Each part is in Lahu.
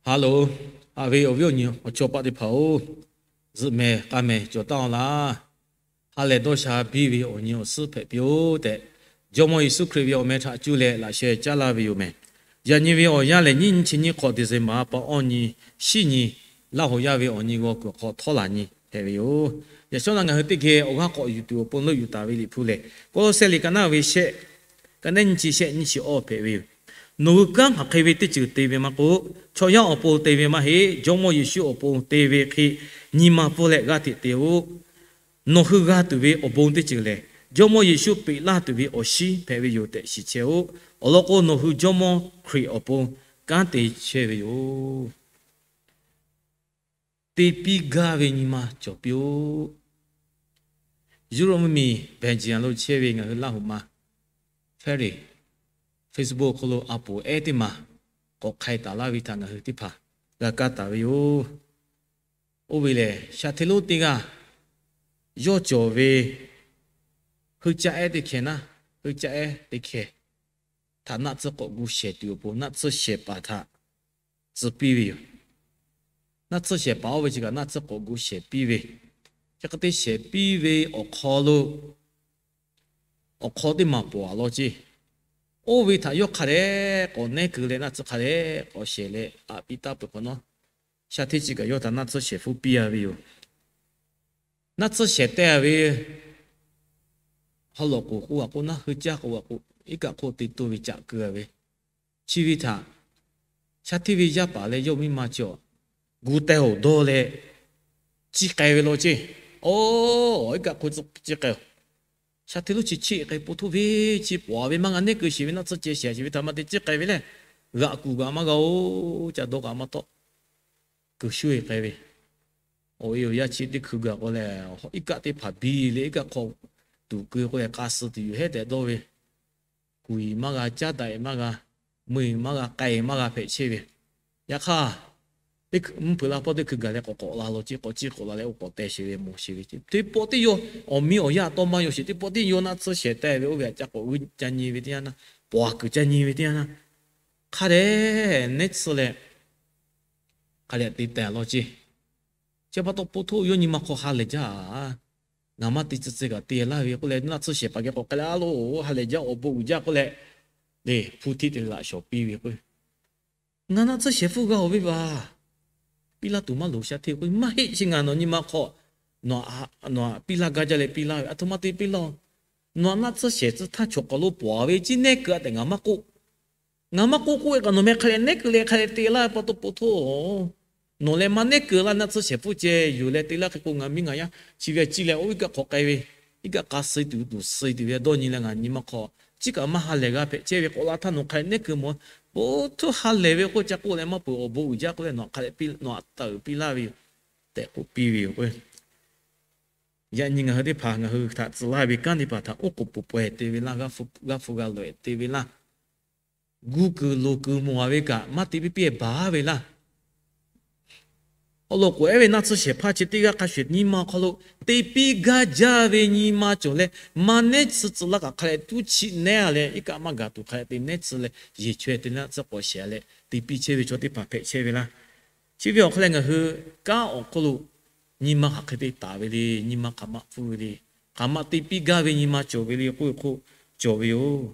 Hello, haꞈ ve awˬ viˉ awˬ nyi awˬ chawˇ paˆ teˇ hpaˍ-oˬ, zuhꞈ mehˍ k'a mehˍ cawˬ taˉ-aw laˇ. Ha lehˬ dawˇ sha biˇ ve awˬ nyi awˬ suhˉ hpehꞈ piˇ-oˆ tehꞈ, Jawˇmawˇ Yeˍsuˆ Hkriꞈ ve awˬ meh htaꞈ cuˇ leh laꞈ sheh caˉ laˇ ve yoˬ mehˍ. Yaꞈ nyi ve awˬ yanˇ lehˬ, nyiˇ nyi chi nyiˇ hk'awꞈ December pa awˇ nyi, shiˉ nyi, Laˇ hoꞈ yaˇ ve awˬ nyi g'aw kuiˬ awˬ hk'aw htawˇ laˬ nyi hpehꞈ ve yoˬ. Yaꞈ shawˉ naˆ ngaˬ hui teˇ geh awˬ g'aˇ k'awꞈ yuˬ tuˬ awˬ pon leuˆ yuˬ taˍ ve Liꞈ hpu lehˬ, Kawˇlawˇsehˇ liꞈ ka naˆ ve shehˆ, ka naˆ nyiˇ chi shehˆ nyiˇ chi awˇ hpehꞈ ve yoˬ. Nawˬ hui kanˉ hk'aˬ hk'e ve teˇ ceuˬ te ve maˇ k'oˆ, chaw yaˇ awˬ pon te ve maˇ heˆ. Jawˇmawˇ Yeˍsuˆ awˬ pon te ve hk'e nyi ma pfuhˇ leh g'aˇ hteꞈ te-oˆ. Nawˬ hui g'a tuˬ ve awˬ bon teˇ ceuˬ lehˬ, Jawˇmawˇ Yeˍsuˆ peꞈ laˇ tuˬ ve awˬ shiˉ hpehꞈ ve yoˬ tehꞈ shiˍ chehˇ-oˆ. Awˬ lawn k'o, nawˬ hui Jawˇmawˇ Hkriꞈ awˬ pon kanˉ te chehˇ ve yoˬ. Te piˇ gaˇ ve nyi ma cawˬ piˇ-oˆ. Europe mvuhˇmiˬ Belgium lo chehˇ ve ngaˬ hui Laˇ hoꞈ ma Fred, Facebook hk'aw lo a poˍ ehˉ teˇ maˬ k'awꞈ hk'ai taˍ laˇ ve htaꞈ ngaˬ hui teˇ hpaˍ g'a kaˇ taˍ ve yoˬ. Oˇ ve lehˬ, sha hteˇ lonˉ teˇ g'aˇ yawˇ cawˬ ve hui caˇ ehˉ teˇ hkeh naˉ, hui caˇ ehˉ teˇ hkeh htaꞈ naˆ tsuhˇ k'awꞈ gu shehˍ tuˬ awˬ pon naˆ tsuhˇ shehˍ paˍ htaꞈ tcuh piˇ ve yoˬ. Naˆ tsuhˇ shehˍ paˍ oˇ ve chi kaꞈ naˆ tsuhˇ k'awꞈ gu shehˍ piˇ ve, chi hk'e te shehˍ piˇ ve awˬ hk'aw lo awˬ hk'aw teˇ maˬ pawˍ-a law ceˇ. Oˇ ve htaꞈ yawˇ hk'a dehꞈ k'awꞈ nehˉ keu leh naˆ tsuhˇ hk'a dehꞈ k'awꞈ shehˍ leh aꞈ piˇ taˍ peuˬ hk'awꞈ nawˉ, sha hteˇ chi kaꞈ yawˇ htaꞈ naˆ tsuhˇ shehˍ hpfuhˇ piˇ-a ve yoˬ. Naˆ tsuhˇ shehˍ teh-a ve ha lawꞈ k'oˍ k'oˆ-a k'o, naˆ hui caˇ k'oˆ-a k'o, iˉ kaˆ hk'oˆ te toˇ ve caꞈ keu-a ve, chi ve htaꞈ sha hteˇ ve yaˇ paˍ leh yawˇ miˇ ma chi awˬ gu teh-oˬ dawˇ leh ciˇ k'ai ve law ceˇ. Oˬ, iˉ kaˆ hk'oˆ ciˇ k'ai-oˬ. Sha hteˇ lonˉ chi chiˇ k'ai po htoˇ ve, chi pawˍ-a ve maˇ g'a nehˉ keu sheˍ ve naˆ tsuhˇ ceh shehˍ sheˍ ve htaꞈ ma te ciˇ k'ai ve leh, g'aꞈ kuˬ g'aꞈ maˇ g'a-oˬ, ca dawˇ kaꞈ maˇ tawˆ, kuˬ shuˇ-e k'ai ve. Awˬ e awˬ yaˇ chi teˇ hkui gaˬ k'o leh, iˉ kaˆ teˇ hpaˍ biˇ leh iˉ kaˆ hk'aw tuˬ keu k'oˆ leh k'a suh tuˬ yoˬ hehˉ tehꞈ dawˇ ve, kuˬ-e maˇ g'a, caˉ daꞈ-e maˇ g'a, mui-e maˇ g'a, k'ai-e maˇ g'a hpehꞈ chehˇ ve. Yaꞈ hk'aˇ, mvuhˇ hpeuꞈ la pawˆ teˇ hkui gaˬ leh k'awꞈ k'awꞈ la law ceˇ, k'awꞈ ciˇ k'awꞈ la leh oˇ k'awꞈ teh sheˍ ve mawˬ sheˍ ve ceˇ. Teˇ pawˆ teˇ yaw, awˬ miˇ awˬ yaˇ tawˇ maˇ yaw sheˍ, teˇ pawˆ teˇ yaw naˆ tsuhˇ shehˍ teh ve oˇ ve htaꞈ ca k'awꞈ g'uiˇ ca nyi ve teˇ yanˇ naˆ, pawˍ-a kuiˬ ca nyi ve teˇ yanˇ naˆ, hk'a dehꞈ nehˉ tsuhˇ leh, hk'a dehꞈ te tehˬ law ceˇ. Chi pa taw po htoˇ yawˇ nyi ma hk'aw ha lehˬ jaˇ-a. Ngaˬ maˇ te tcuh tcuh kaꞈ te laˇ ve k'oˆ leh, naˆ tsuhˇ shehˍ paˍ geh k'awꞈ k'ai laˇ lo, ha lehˬ jaˇ, awˬ bon uiˍ jaˇ k'oˆ leh, le hpu htiˆ te laꞈ shawˍ piˇ ve k'o, ngaˬ naˆ tsuhˇ shehˍ hpfuhˇ g'a-oˬ ve vaˬ. Piˇ laˇ tuˬ maˇ loˍ sha hteˇ k'o, maˇ heˆ, chi ngaˬ nawˬ nyi ma hk'aw nawˬ htaꞈ piˇ laˇ gaˇ jaˇ leh piˇ laˇ ve, aˬ htoꞈ ma te piˇ laˇ-oˬ. Nawˬ htaꞈ naˆ tsuhˇ shehˍ tcuh htaˇ chaw k'awꞈ lo pawˍ ve ciˉ nehˉ keu-a tehꞈ ngaˬ maˇ k'oˆ. Ngaˬ maˇ k'oˆ k'oˆ ve kaꞈ nawˬ meh hk'a leh nehˉ keu leh hk'a leh te laˇ ve pa taw po htoˇ, nawˬ leh maˇ nehˉ keu laˇ naˆ tsuhˇ shehˍ hpfuhˇ ceh yoˬ leh te laˇ hk'e k'o, ngaˬ miˇ ngaˬ yaˇ chi ve ciˇ leh oˇ iˉ kaˆ hk'aw k'ai ve, iˉ kaˆ k'a suh tuˬ tuˬ suh tuˬ ve dawˇ nyi leh ngaˬ nyi ma hk'aw, ciˉ kaꞈ maˇ ha lehˬ g'a hpehꞈ chehˇ ve k'awꞈ la htaˇ nawˬ hk'a leh nehˉ keu mawˬ, po htoˇ ha lehˬ ve k'oˆ ca k'oˆ leh maˇ peuˬ, awˬ bon uiˍ jaˇ k'oˆ leh nawˬ htaꞈ taˍ uiˍ piˇ laˇ ve yoˬ tehꞈ k'oˆ piˇ ve yoˬ k'o. Yaꞈ nyi ngaˬ hui teˇ hpaˍ ngaˬ hui htaꞈ tcuh laˇ ve kanˉ teˇ hpaˍ htaꞈ oˉ k'oˍ peuˬ peuˬ-e te ve laˇ, g'aˇ hpu g'aˇ hpu g'a loꞈ-e te ve laˇ, gu kuiˬ loˍ kuiˬ mawˬ-a ve kaꞈ maˇ te piˇ piˇ-e baˬ ve laˇ. Awˬ lawn k'o, ehˉ ve naˆ tsuhˇ shehˍ hpaˇ chi teˇ g'aˇ hk'a shuˍ nyi ma awˬ hk'aw lo te piˇ gaˇ jaˇ ve nyi ma cawˬ leh, maˇ nehˉ tsuh tcuh laˇ kaꞈ hk'a leh tuˉ chiˆ nehˉ-a leh, iˉ kaˆ maˇ gaˬ tuˬ hk'a leh te nehˉ tsuh leh, yehˬ chaweh te naˆ tsuhˇ k'awꞈ shehˍ leh te piˇ chehˇ ve chaw teˇ hpaˍ hpehꞈ chehˇ ve laˇ. Chi ve awˬ hk'aw leh ngaˬ hui kanˉ awˬ hk'oˆ lo nyi ma hk'aˬ hk'e te taˍ ve le, nyi ma hk'aˬ ma pfuhˇ ve le, hk'aˬ ma te piˇ gaˇ ve nyi ma cawˬ ve le k'oˆ ve hk'oˆ cawˬ ve yoˬ.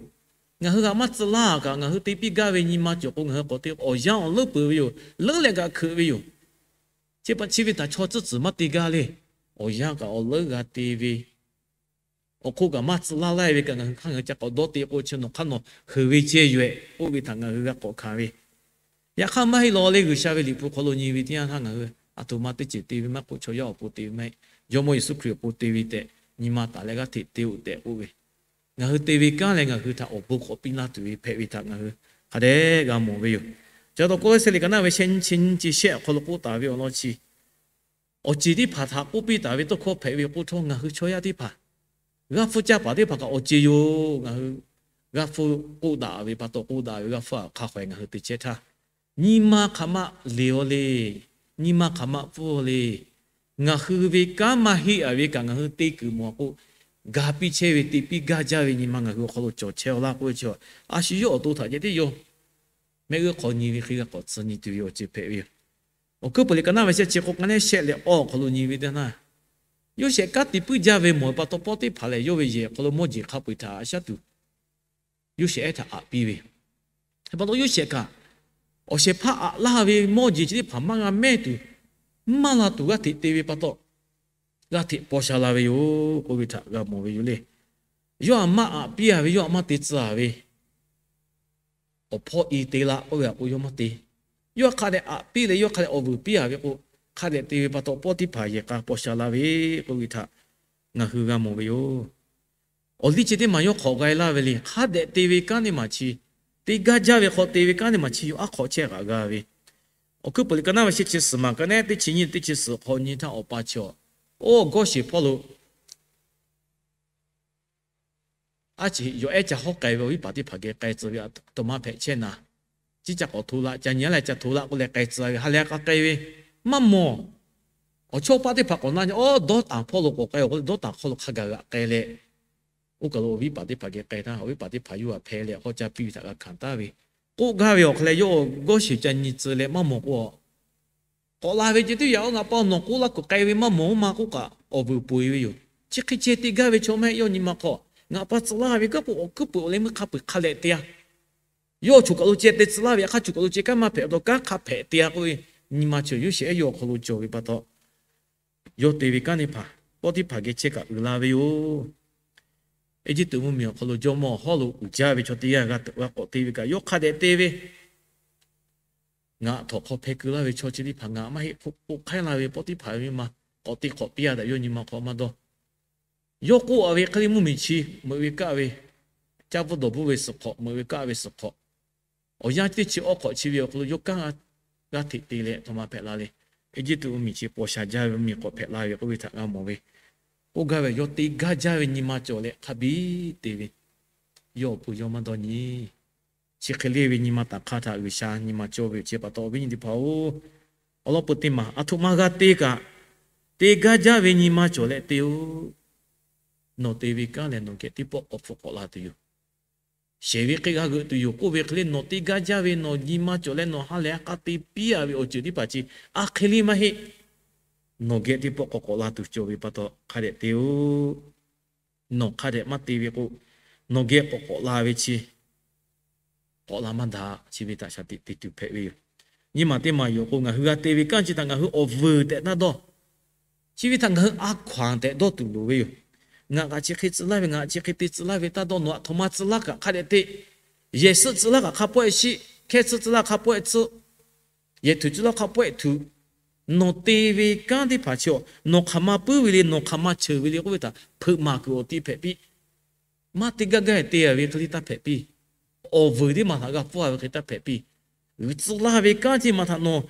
Ngaˬ hui g'a maˇ tcuh laˇ kaꞈ, ngaˬ hui te piˇ gaˇ ve nyi ma cawˬ k'o, ngaˬ hui k'awꞈ te awˬ yanˇ awˬ leuˉ peuˬ ve yoˬ. Leuˉ leh g'a hkeuꞈ ve yoˬ. Chi pa chi ve htaꞈ chaw tcuhˉ tcuhˬ maˇ te gaˇ le. Awˬ yanˇ kaꞈ awˬ leuˉ g'a te ve, awˬ hk'oˆ kaꞈ maˇ tcuh laˇ laˇ ve kaꞈ, ngaˬ hui hk'aˇ ngaˬ hui ca k'awꞈ dawˇ te k'o, chi nawˬ hk'aˇ nawˬ heuˬ ve ceh yoˬ-ehꞈ k'oˆ ve htaꞈ ngaˬ hui g'a k'awꞈ hkanˍ ve. Yaꞈ hk'aˇ maˇ heˆ law le, G'uiˬsha ve Liꞈ hpu hk'aw lo nyi ve teˇ yanˇ htaˇ ngaˬ hui aˬ htoꞈ ma teˇ ceuˬ te ve maˇ k'oˆ, chaw yaˇ awˬ pon te ve maˇ heˆ. Jawˇmawˇ Yeˍsuˆ Hkriꞈ awˬ pon te ve tehꞈ, nyi ma taˍ leh g'aˇ hteꞈ te-oˬ tehꞈ k'oˆ ve, ngaˬ hui te ve kanˉ leh ngaˬ hui htaꞈ awˬ bon k'awꞈ piˇ laˇ tuˬ ve hpehꞈ ve htaꞈ ngaˬ hui hk'a dehꞈ g'a mawˬ ve yoˬ. Chi pa taw Kawˇlawˇsehˇ liꞈ ka naˆ ve shehˆ nyiˇ chi nyiˇ chi shehˆ awˬ hk'aw lo k'oˆ taˍ ve awˬ lawn chi, awˬ ceˬ teˇ hpaˍ htaꞈ k'oˆ piˇ taˍ ve tawˇ hkawˇ hpehꞈ ve k'o, chaw ngaˬ hui chaw yaˇ teˇ hpaˍ, g'aˇ hpfuhˇ caˇ paˍ teˇ hpaˍ kaꞈ awˬ ceˬ yoˬ. Ngaˬ hui g'aˇ hpfuhˇ k'oˆ daꞈ ve pa taw, k'oˆ daꞈ ve g'aˇ hpfuhˇ hk'a hk'aw-e ngaˬ hui te chehˇ htaˇ, nyi ma hk'aˬ ma leˬ-aw le, nyi ma hk'aˬ ma pfuhˇ-aw le. Ngaˬ hui ve kanˉ maˇ heˆ-a ve kaꞈ ngaˬ hui te kuiˬ mawˬ k'o, ga piˇ chehˇ ve, te piˇ gaˇ jaˇ ve nyi ma ngaˬ hui awˬ hk'aw lo cawˬ chehˇ-aw laˇ k'oˆ ve chi, a shu yawˇ awˬ to htaꞈ ceh tiˉ yoˬ. mehˆ g'uˇ hk'aw nyi ve hk'e g'a k'awꞈ tcuh nyi tuˬ ve awˬ ceuˬ hpehꞈ ve yoˬ. Awˬ hkuiˉ peuˬ liꞈ ka naˉ ve shehˆ chi k'o k'a nehˉ shehˆ leh awˇ awˬ hk'aw lo nyi ve teˇ naˇ, Yoˇsehꞈ kanˉ te puiˉ jaˇ ve mawˬ ve pa taw, Pawˇtiˆhpaˍ lehˬ yawˇ ve yehˬ awˬ hk'aw lo mawˇ jeˬ hk'a peu-eˬ htaꞈ a shaˉ tuˬ, Yoˇsehꞈ ehˉ htaꞈ aꞈ piˇ ve pa taw, Yoˇsehꞈ kaꞈ awˬ shehˍ hpaˇ aꞈ laˇ ve mawˇ jeˬ chi teˇ hpaˍ maˇ g'a mehˇ tuˬ, maˇ la tuˬ g'aˇ hteꞈ te ve pa taw, g'aˇ hteꞈ paw sha la ve yoˬ k'oˆ ve htaꞈ g'a mawˬ ve yoˬ le. Yawˇ htaꞈ maˇ aꞈ piˇ a ve, yawˇ htaꞈ maˇ te tcuh a ve, awˬ hpawˇ i te la k'oˆ ve htaꞈ k'o yawˇ maˇ te. Yawˇ hk'a dehꞈ aꞈ piˇ leh yawˇ hk'a dehꞈ awˬ vuiˬ piˇ a ve k'o, hk'a dehꞈ te ve pa taw Pawˇtiˆhpaˍ yehˬ k'a paw sha la ve k'oˆ ve htaꞈ ngaˬ hui g'a mawˬ ve yoˬ. Awˬ liˇ chi teˇ maˬ yawˇ hk'awꞈ g'a e laˇ ve le. Hk'a dehꞈ te ve kanˉ teˇ maˬ chi, te gaˇ jaˇ ve hk'aw te ve kanˉ teˇ maˬ chi yawˇ aˉ hk'awꞈ chehˇ kaꞈ g'a ve. Awˬ hkuiˉ peuˬ liꞈ ka naˉ ve shehˆ chi suhˍ maˬ ka nehˉ teˇ chi nyiˇ teˇ chi suhˍ hk'aw nyi htaˇ awˬ pa chi awˬ, oˇ gawˇ sheˍ hpawˇ lo a ciˉ yawˬ ehˉ ca hawˉ k'ai ve awˬ viˉ paˍ teˇ hpaˍ geh k'ai tcuh ve, aˬ htoꞈ ma hpehꞈ chehˇ naˍ, chi ca k'awꞈ hto la, ca nyi a leh ca hto la k'oˆ leh k'ai tcuh ve ha lehˬ k'a k'ai ve maˇ mawˬ. Awˬ chawˇ paˆ teˇ hpaˍ k'awꞈ na nyi, oˇ dawˇ taˍ hpawˇ lo k'awꞈ k'ai-oˬ k'oˆ leh dawˇ taˍ hk'aw lo hk'a gaˬ g'aꞈ k'ai leh, oˇ kaˬ lo awˬ viˉ paˍ teˇ hpaˍ geh k'ai htaˇ, awˬ viˉ paˍ teˇ hpaˍ yawˇ htaꞈ hpeh leh hk'aw ca piˇ ve htaꞈ g'a hkanˍ taˍ ve, k'oˆ gaˇ ve awˬ hk'a leh yawˇ gawˇ sheˍ ca nyi tcuh leh maˇ mawˬ k'o, k'awꞈ la ve ce teˇ yanˇ, oˇ ngaˬ pa nawˬ k'oˆ laˇ kuiˬ k'ai ve maˇ mawˬ-oˬ ma k'oˆ kaꞈ awˬ vuiˬ poˬ e ve yoˬ. Chi hk'e ceh te gaˇ ve chaw maˇ heˆ. Yawˇ nyi ma hk'aw ngaˬ pa tcuh laˇ ve kanˉ k'o awˬ hkuiˉ peuˬ awˬ leh meuˇ hk'a peu-eˬ hk'a dehꞈ te a. Yawˇ choˬ kaˬ lo ceh te tcuh laˇ ve, a hk'aˇ choˬ kaˬ lo ceh kanˉ maˇ hpehꞈ taw kanˉ hk'a hpehꞈ te a k'oˆ ve, nyi ma chi Yoˇsehꞈ ehˉ yawˇ awˬ hk'aw lo cawˬ ve pa taw, yawˇ te ve kanˉ teˇ hpaˍ Pawˇtiˆhpaˍ geh chehˇ kaꞈ uiˍ la ve yoˬ. Eˇjiˇtuꞈ mvuhˇmiˬ awˬ hk'aw lo jawˇmawˇ hawˉ lo uiˍ jaˇ ve chaw teˇ g'aˇ g'a teuꞈ g'a k'awꞈ te ve kaꞈ yawˇ hk'a dehꞈ te ve, ngaˬ htaꞈ hk'aw hpeh keu laˇ ve chaw chi teˇ hpaˍ ngaˬ maˇ heˆ k'oˆ k'oˆ hk'aiˉ laˇ ve Pawˇtiˆhpaˍ ve ma k'awꞈ te k'awꞈ piˇ a daꞈ yawˇ nyi ma hk'aw maˇ dawˇ. Yawˇ k'oˆ a ve hk'e le mvuhˇmiˬ chi meuꞈ ve kaˆ ve, caˇ bvuhˇ dawˬ bvuhˇ ve suhˍ hk'awꞈ, meuꞈ ve kaˆ ve suhˍ hk'awꞈ, awˬ yanˇ teˇ chi awˉ hk'awꞈ chi ve awˬ hk'aw lo yawˇ kanˉ g'aˇ hteꞈ te leh a htoꞈ ma hpehꞈ la le. Eˇjiˇtuꞈ mvuhˇmiˬ chi paw sha jaˇ ve mvuhˇmiˬ k'awꞈ hpehꞈ la ve k'oˆ ve htaꞈ g'a mawˬ ve, k'oˆ gaˇ ve yawˇ te gaˇ jaˇ ve nyi ma cawˬ leh hk'a biˇ te ve, yawˇ awˬ pon yawˇ maˇ dawˇ nyi. Chi hk'e le ve nyi ma taꞈ hk'aˇ htaꞈ G'uiˬsha nyi ma cawˇ ve yoˬ. Chi pa taw awˬ viˉ nyi teˇ hpaˍ-oˬ, awˬ lawn peu teˇ maˬ a htoꞈ ma g'a te kaꞈ, te gaˇ jaˇ ve nyi ma cawˬ leh te-oˬ. Nawˬ te ve kanˉ lehˬ nawˬ geh teˇ pawˆ k'awꞈ hpfuhˆ k'awꞈ la tuˬ yoˬ. Shehˍ ve hk'e g'a g'euꞈ tuˬ yoˬ k'oˆ ve hk'e le, nawˬ te gaˇ jaˇ ve nawˬ nyi ma cawˬ leh nawˬ ha lehˬ a k'a te piˇ a ve awˬ ceuˬ teˇ hpaˍ chi a hk'e le maˇ heˆ. Nawˬ geh teˇ pawˆ k'awꞈ k'awꞈ la tuˬ cawˬ ve pa taw hk'a dehꞈ te-oˬ. Nawˬ hk'a dehꞈ maˇ te ve k'o, nawˬ geh k'awꞈ k'awꞈ la ve chi k'awꞈ la maˇ daꞈ. Chi ve htaꞈ shaˍ tiꞈ te tuˬ hpehꞈ ve yoˬ. Nyi maˬ teˇ maˬ yoˬ k'o, ngaˬ hui g'a te ve kanˉ chi htaꞈ ngaˬ hui awˬ vuiˬ tehꞈ taˇ dawˇ. Chi ve htaꞈ ngaˬ hui a hkaw-anˬ tehꞈ dawˇ tuˬ loˍ ve yoˬ. Ngaˬ kaꞈ chi hk'e tcuh laˇ ve, ngaˬ chi hk'e te tcuh laˇ ve taˇ dawˇ. Nawˬ aˬ htoꞈ ma tcuh laˇ kaꞈ hk'a dehꞈ te. Yehˬ suhˆ tcuh laˇ kaꞈ hk'a pawehˇ shiˆ, hkehˇ tsuhˇ tcuh laˇ hk'a pawehˇ tsuhˇ, yehˬ htuꞈ tcuh laˇ hk'a pawehˇ htuꞈ. Nawˬ te ve kanˉ teˇ hpaˍ chi awˬ nawˬ hk'aˬ ma puiˉ ve le, nawˬ hk'aˬ ma cheuˬ ve le k'oˆ ve htaꞈ hpeuꞈ maˍ kuiˬ awˬ ti hpehꞈ piˇ. Maˇ te gaˇ gaˇ te a ve hk'e le taˇ hpehꞈ piˇ. Awˬ vuiˬ teˇ maˬ htaꞈ g'a pfuhˇ a ve hk'e taˇ hpehꞈ piˇ. G'uiˬ tcuh laˇ ve kanˉ teˇ maˬ htaꞈ nawˬ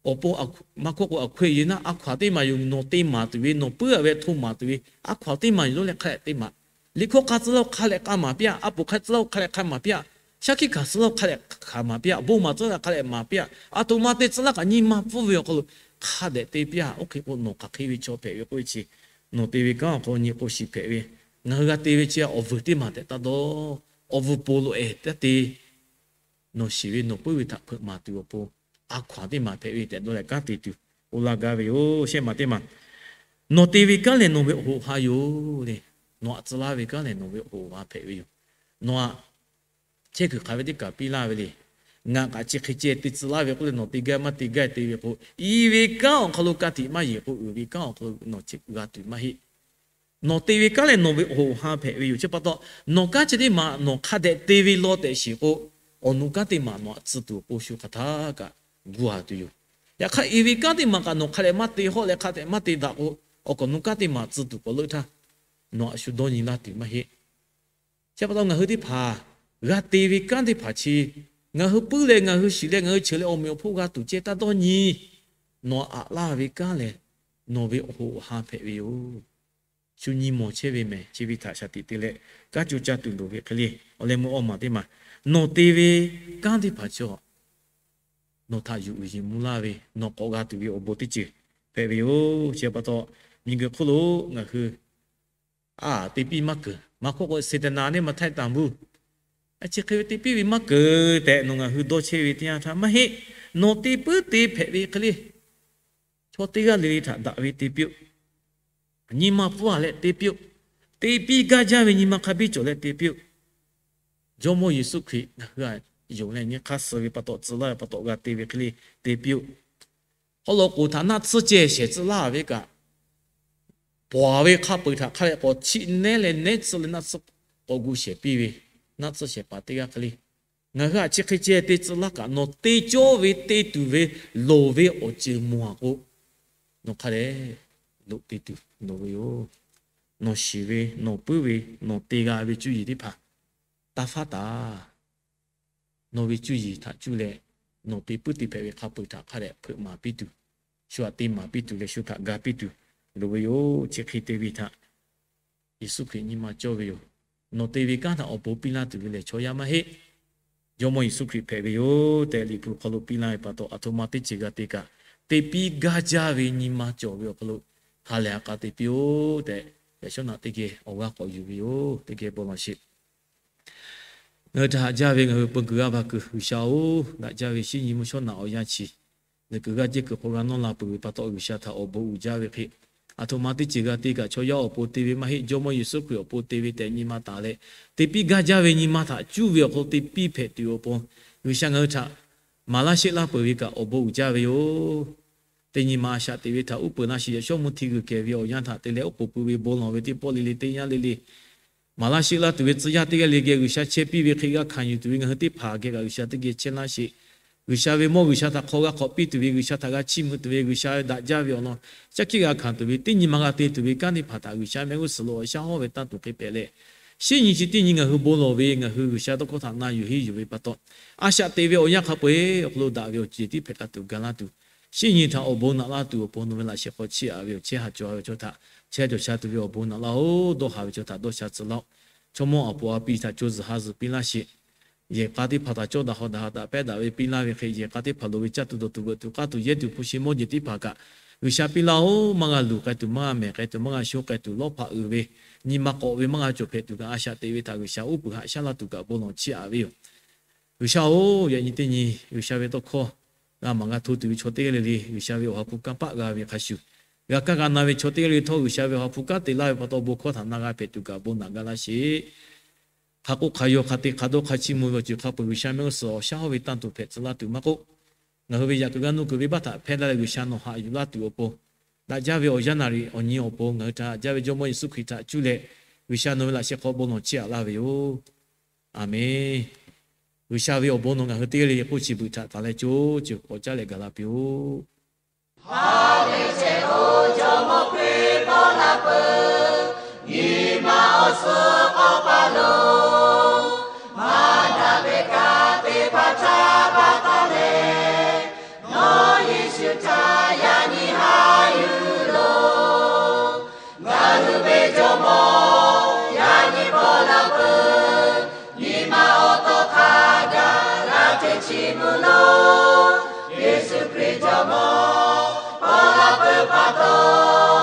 awˬ pon maˇ hkawˇ k'o, a hkawˇ yeˬ naˉ a hkaw-anˬ teˇ maˬ yoˬ. Nawˬ te maˍ tuˬ ve, nawˬ puiˉ a ve htoꞈ maˍ tuˬ ve a hkaw-anˬ teˇ maˬ yoˬ lawˇ leh hk'a dehꞈ te maˍ. Liꞈ hkawˇ k'a tcuh laˇ-oˬ hk'a dehꞈ k'a maˍ piˇ-a. A poˍ hk'a tcuh laˇ-oˬ hk'a dehꞈ k'a maˍ piˇ-a. Shaˉ hkiˆ hkanˍ tcuh laˇ-oˬ hk'a dehꞈ hkanˍ maˍ piˇ-a. Bon maˍ tcuh laˇ hk'a dehꞈ maˍ piˇ-a. A htoꞈ ma te tcuh laˇ kaꞈ nyi ma pfuhˇ ve awˬ hk'aw lo hk'a dehꞈ te piˇ-a. Oˇ hk'e k'o nawˬ hk'aˬ hk'e ve chaw hpehꞈ ve k'oˆ ve chi, nawˬ te ve kanˉ awˬ hk'aw nyi k'o shiˍ hpehꞈ ve, ngaˬ hui g'a te ve chi awˬ vuiˬ teˇ maˬ tehꞈ taˇ dawˇ. Awˬ vuiˬ poˬ loꞈ-ehˍ taˇ te. Nawˬ shiˍ ve nawˬ puiˉ ve htaꞈ hpeuꞈ maˍ tuˬ awˬ pon a hkaw-anˬ teˇ maˬ hpehꞈ ve tehꞈ dawˇ leh kanˉ te tuˬ oˇ laˇ gaˇ ve yoˬ. Shehˆ maˬ teˇ maˬ, nawˬ te ve kanˉ lehˬ nawˬ ve awˬ hoꞈ awˬ ha yoˬ le. Nawˬ aꞈ tcuh laˇ ve kanˉ lehˬ nawˬ ve awˬ hoꞈ awˬ ha hpehꞈ ve yoˬ. Nawˬ aꞈ chehˇ kuiˬ hk'aˬ ve teˇ kaˬ piˇ laˇ ve le. Ngaˬ kaꞈ chi hk'e ceh te tcuh laˇ ve k'oˆ leh nawˬ te gaˇ maˇ te gaˇ te ve k'o, i ve kanˉ awˬ hk'aw lo ka tiꞈ maˇ yeˬ k'o, uiˍ ve kanˉ awˬ hk'aw lo nawˬ g'a tuˬ maˇ heˆ. Nawˬ te ve kanˉ lehˬ nawˬ ve awˬ hoꞈ awˬ ha hpehꞈ ve yoˬ. Chi pa taw, nawˬ kanˉ chi teˇ maˬ nawˬ hk'a dehꞈ te ve law tehꞈ shiˍ k'o, awˬ nu kanˉ teˇ maˬ nawˬ aꞈ tcuh tuˬ awˬ pon shu hk'aˬ htaˇ kaꞈ gu a tuˬ yoˬ. Yaꞈ hk'aˇ, i ve kanˉ teˇ maˬ kaꞈ nawˬ hk'a dehꞈ maˇ te hawˆ leh hk'a dehꞈ maˇ te daꞈ k'o, awˬ kaꞈ nu kanˉ teˇ maˬ tcuh tuˬ k'awꞈ leuˆ htaˇ, nawˬ aꞈ shu dawˇ nyi laˇ tuˬ maˇ heˆ. Chi pa taw ngaˬ hui teˇ hpaˍ g'a te ve kanˉ teˇ hpaˍ chi, ngaˬ hui puiˉ leh ngaˬ hui shiˍ leh ngaˬ hui cheuˬ leh awˬ meꞈ awˬ hponˇ g'a tuˬ ceh taˇ dawˇ nyi. Nawˬ aꞈ laˇ ve kanˉ lehˬ, nawˬ ve awˬ hoꞈ awˬ ha hpehꞈ ve yoˬ. Shu nyi mawˬ chehˇ ve mehˬ. Chi ve htaꞈ shaˍ tiꞈ te leh kanˉ co caˇ tuˬ loˍ ve hk'e le. Awˬ leh meuˇ awˬ maˬ teˇ maˬ, nawˬ te ve kanˉ teˇ hpaˍ chi nawˬ htaꞈ yuˬ uiˍ yeˬ mvuh laˇ ve, nawˬ k'awꞈ g'a tuˬ ve awˬ bon teˇ ceuˬ hpehꞈ ve yoˬ. Chi pa taw, miˬguiˬ hk'oˆ lo ngaˬ hui a te piˇ maˇ keunˍ. Maˇ hk'oˆ k'o, Saˍtanˍ neˇ maˇ htaiˇ taˍ mvuhˇ A, chi hk'e ve te piˇ ve maˇ keunˍ tehꞈ nawˬ ngaˬ hui dawˇ chehˇ ve teˇ yanˇ htaˇ maˇ heˆ. Nawˬ te puiˉ te hpehꞈ ve hk'e le, chaw teˇ g'aˇ le le htaꞈ daꞈ ve te piˇ-oˆ. Nyi ma pfuhˇ-a leh te piˇ-oˆ. Te piˇ gaˇ jaˇ ve nyi ma hk'a biˇ cawˬ leh te piˇ-oˆ. Jawˇmawˇ Yeˍsuˆ Hkriꞈ ngaˬ hui htaꞈ yonˍ leh nyi hk'aˇ suh ve pa taw, tcuh laˇ ve pa taw g'a te ve hk'e le te piˇ-oˆ. Haw loꞈ k'oˍ htaꞈ naˆ tsuhˇ ceh shehˍ tcuh laˇ ve kaꞈ, pawˍ ve hk'a peu-eˬ htaꞈ hk'a leh k'awꞈ chiˆ nehˉ leh nehˉ tcuh leh naˆ tsuhˇ k'awꞈ gu shehˍ piˇ ve, naˆ tsuhˇ shehˍ paˍ teˇ g'aˇ hk'e le, ngaˬ hui htaꞈ chi hk'e ceh te tcuh laˇ kaꞈ, nawˬ te cawˇ ve te tuˬ ve loˍ ve awˬ ceuˬ mawˬ-a k'o, nawˬ hk'a dehꞈ loꞈ te tuˬ loˍ ve yoˬ. Nawˬ shiˍ ve, nawˬ puiˉ ve, nawˬ te g'a ve cuˇ yiˍ teˇ hpaˍ taˇ faˉ taˍ. Nawˬ ve cuˇ yiˍ htaꞈ cuˇ leh, nawˬ te puiˉ te hpehꞈ ve hk'a peu-eˬ htaꞈ hk'a dehꞈ hpeuꞈ maˍ piˇ tuˬ, shu htaꞈ te maˍ piˇ tuˬ leh shu htaꞈ ga piˇ tuˬ loˍ ve yoˬ. Chi hk'e te ve htaꞈ Yeˍsuˆ Hkriꞈ nyi ma cawˇ ve yoˬ. Nawˬ te ve kanˉ htaꞈ awˬ bon piˇ laˇ tuˬ ve lehˬ chaw yaˇ maˇ heˆ. Jawˇmawˇ Yeˍsuˆ Hkriꞈ hpehꞈ ve yoˬ tehꞈ Liꞈ hpu hk'aw lo piˇ laˇ ve pa taw, aˬ htoꞈ ma teˇ ceuˬ g'a te kaꞈ, te piˇ gaˇ jaˇ ve nyi ma cawˬ ve awˬ hk'aw lo ha lehˬ ha k'a te piˇ-oˆ tehꞈ, yaꞈ shawˉ naꞈ teˇ geh awˬ g'aˇ k'awꞈ yuˬ ve yoˬ. Teˇ geh bon lawˬ sheˍ. Ngaˬ hui htaꞈ haꞈ jaˇ ve ngaˬ hui peu kuiˬ g'aˇ va kuiˬ G'uiˬsha-oˬ, daꞈ jaˇ ve shinˉ nyi mvuhˇ shawˉ naꞈ awˬ yanˇ chi, lehˬ kuiˬ g'aˇ jehˇ kuiˬ hk'aw g'a nawˇ la peuˬ ve pa taw, G'uiˬsha htaꞈ awˬ bon uiˍ jaˇ ve hk'e, aˬ htoꞈ ma teˇ ceuˬ g'a te kaꞈ, chaw yaˇ awˬ pon te ve maˇ heˆ, Jawˇmawˇ Yeˍsuˆ Hkriꞈ awˬ pon te ve tehꞈ nyi ma taˍ leh, te piˇ gaˇ jaˇ ve nyi ma htaꞈ cuˇ ve awˬ hk'aw lo te piˇ hpehꞈ tuˬ awˬ pon, G'uiˬsha ngaˬ hui htaꞈ maˍ laˇ sheˆ laˇ peuˬ ve kaꞈ awˬ bon uiˍ jaˇ ve yoˬ. Teˇ nyi ma a shaꞈ teꞈ ve htaꞈ uˉ peunˍ laˇ sheˍ. Yaꞈ shawˉ mvuhˇ hti g'uiˬ kehˬ ve awˬ yanˇ htaꞈ te leh oˉ k'oˍ pui ve bon lawˬ ve teˇ pawˆ le le teˇ yanˇ le le, maˍ laˇ sheˆ laˇ tuˬ ve tcuh yaˇ teˇ g'aˇ le geh G'uiˬsha chehˇ piˇ ve hk'e g'a hkanˍ yuˬ tuˬ ve ngaˬ hui teˇ hpaˍ geh kaꞈ G'uiˬsha teˇ geh chehˇ laˇ sheˍ. G'uiˬsha ve mawˇ G'uiˬsha htaꞈ hk'aw g'a k'awꞈ piˇ tuˬ ve, G'uiˬsha htaꞈ g'a chiˇ mvuh tuˬ ve, G'uiˬsha ve daꞈ jaˇ ve awˬ lawn shaˉ hkiˆ g'a hkanˍ tuˬ ve, teˇ nyi ma g'a te tuˬ ve kanˉ teˇ hpaˍ htaꞈ G'uiˬsha mehˆ g'uˇ suhˍ lo awˬ shaˉ hawˉ ve tanˇ tuˬ hk'e hpehꞈ leh, shinˉ nyi chi teˇ nyi ngaˬ hui bon lawˬ ve ngaˬ hui G'uiˬsha tawˇ hkawˇ htaꞈ na yuˬ henˇ yuˬ ve pa taw, a shaꞈ teꞈ ve awˬ yanˇ hk'a peu-eˬ awˬ hk'aw lo daꞈ ve awˬ ceuˬ tiˉ hpehꞈ la tuˬ ga laˇ tuˬ, shinˉ nyi htaꞈ awˬ bon naꞈ laˇ tuˬ awˬ pon nawˬ ve laꞈ sheh hk'aw chiˇ aꞈ ve awˬ chehˇ ha cawˬ ve chaw htaꞈ chehˇ cawˬ sha tuˬ ve awˬ bon naꞈ laˇ-oˬ. Dawˇ haˍ ve chaw htaꞈ dawˇ sha tcuh laˇ-oˆ. Chaw mawˇ aˬ poˍ a pi htaꞈ co zuhˬ ha zuhˬ piˇ laˇ sheˍ. Yehˬ k'a teˇ hpaˍ htaꞈ cawˇ daꞈ haw daꞈ ha daꞈ pehˉ daꞈ ve piˇ laˇ ve hk'e, yehˬ k'a teˇ hpaˍ loˍ ve caˇ tuˬ dawˬ tuˬ veuꞈ tuˬ k'aˇ tuˬ yehˇ tuˬ hpu shi mawˇ jeˬ teˇ hpaˍ kaꞈ, G'uiˬsha piˇ laˇ-oˆ. Maˇ g'a luˬ k'ai tuˬ, maˇ g'a mehˬ k'ai tuˬ, maˇ g'a sho k'ai tuˬ, lawˇ hpaꞈ uiˍ ve, nyi ma k'awꞈ ve maˇ g'a cawˬ hpehꞈ tuˬ kaꞈ, a shaꞈ teꞈ ve htaꞈ G'uiˬsha uˉ peunˍ haꞈ shaˉ laˇ tuˬ kaꞈ bon lawˬ chiˇ aꞈ ve yoˬ. G'uiˬsha-oˬ, yaꞈ nyi teˇ nyi G'uiˬsha ve tawˇ hkawˇ g'a maˍ g'a hto tuˬ ve chaw teˇ g'aˇ le le, G'uiˬsha ve awˬ ha hpu kanˇ paˆ g'a ve hk'a shuˍ, g'a kaˇ g'a na ve chaw teˇ g'aˇ le le htawˇ, G'uiˬsha ve awˬ ha hpu kanˉ te laˇ ve pa taw bon hkawˇ htaꞈ na g'a hpehꞈ tuˬ kaꞈ bon naꞈ ga laˇ sheˍ. Hk'a k'oˆ hk'a yaw hk'a te hk'a dawˇ hk'a chiˇ mvuh ve awˬ ceuˬ hk'a peu-eˬ G'uiˬsha mehˆ g'uˇ suhˍ awˬ shaˉ hawˉ ve tanˇ tuˬ hpehꞈ tcuh laˇ tuˬ maˇ k'oˆ, ngaˬ hui ve yaꞈ kuiˬ g'a nuˇ kuiˬ venˇbaˆ htaꞈ hpehˇ laˇ leh G'uiˬsha nawˬ haꞈ yuˬ laˇ tuˬ awˬ pon, daꞈ jaˇ ve awˬ yaˇ naˍ riˍ awˬ nyi awˬ pon ngaˬ hui htaꞈ haꞈ jaˇ ve Jawˇmawˇ Yeˍsuˆ Hkriꞈ htaꞈ cuˇ leh G'uiˬsha nawˬ ve laꞈ sheh hk'aw bon lawˬ chiˇ aꞈ laˇ ve yoˬ. Aˍmenˬ. G'uiˬsha ve awˬ bon nawˬ ngaˬ hui teˇ g'aˇ le le k'oˆ chi beuꞈ htaꞈ taˍ leh co ceuˬ k'awꞈ caˉ leh gaˬ la piˇ-oˆ. Haꞈ ve ceh-oˬ, Jawˇmawˇ Hkriꞈ paw la peuˬ, nyi ma awˬ suhˍ k'awꞈ paˍ lo, maˇ daꞈ ve kanˉ teˇ hpaˍ htaꞈ baˬ taˍ leh, nawˬ Yeˍsuˆ htaꞈ yaꞈ nyi haꞈ yuˬ loˬ. Ngaˬ hui ve Jawˇmawˇ yaꞈ nyi paw la peuˬ, nyi ma awˬ tawˇ hk'a gaˬ g'a hteˇ chiˇ mvuh loˬ. Yeˍsuˆ Hkriꞈ Jawˇmawˇ paw la peuˬ pa taw,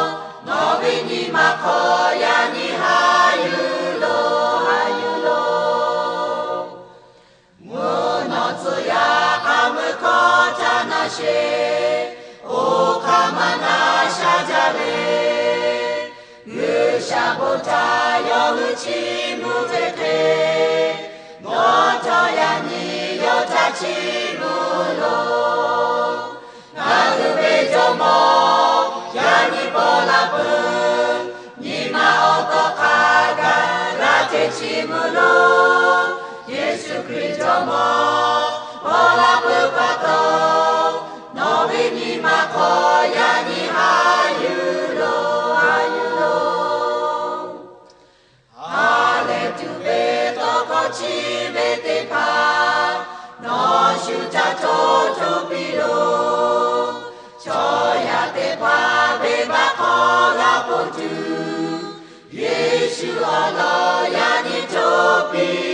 nawˬ ve nyi ma hk'aw yaꞈ nyi haꞈ yuˬ loˬ, haꞈ yuˬ loˬ. Mvuhˇ naw tcuh yaˇ k'a meuˇ hkawˇ ca na sheˍ, oˇ hk'aˇ maˇ na sha jaˇ le. G'uiˬsha bon htaꞈ yawˇ hui chiˇ mvuh ve hk'e, nawˬ htawˇ yaꞈ nyi yawˇ htaꞈ chiˇ mvuh loˬ. Ngaˬ hui ve Jawˇmawˇ yaꞈ nyi paw la peuˬ, nyi ma awˬ tawˇ hk'a gaˬ g'a hteˇ chiˇ mvuh loˬ. Yeˍsuˆ Hkriꞈ Jawˇmawˇ paw la peuˬ pa taw, nawˬ ve nyi ma hk'aw yaꞈ nyi haꞈ yuˬ loˬ, haꞈ yuˬ loˬ. Ha lehˬ tuˬ ve tawˇ hkawˇ chiˇ ve teˇ hpaˍ, nawˬ shu ca hto hto piˇ loˬ. Chaw yaˇ teˇ hpaˍ venˇbaˆ hk'aw g'a ponˬ tuˬ, Yeˍsuˆ awˬ lawn yaꞈ nyi hto piˇ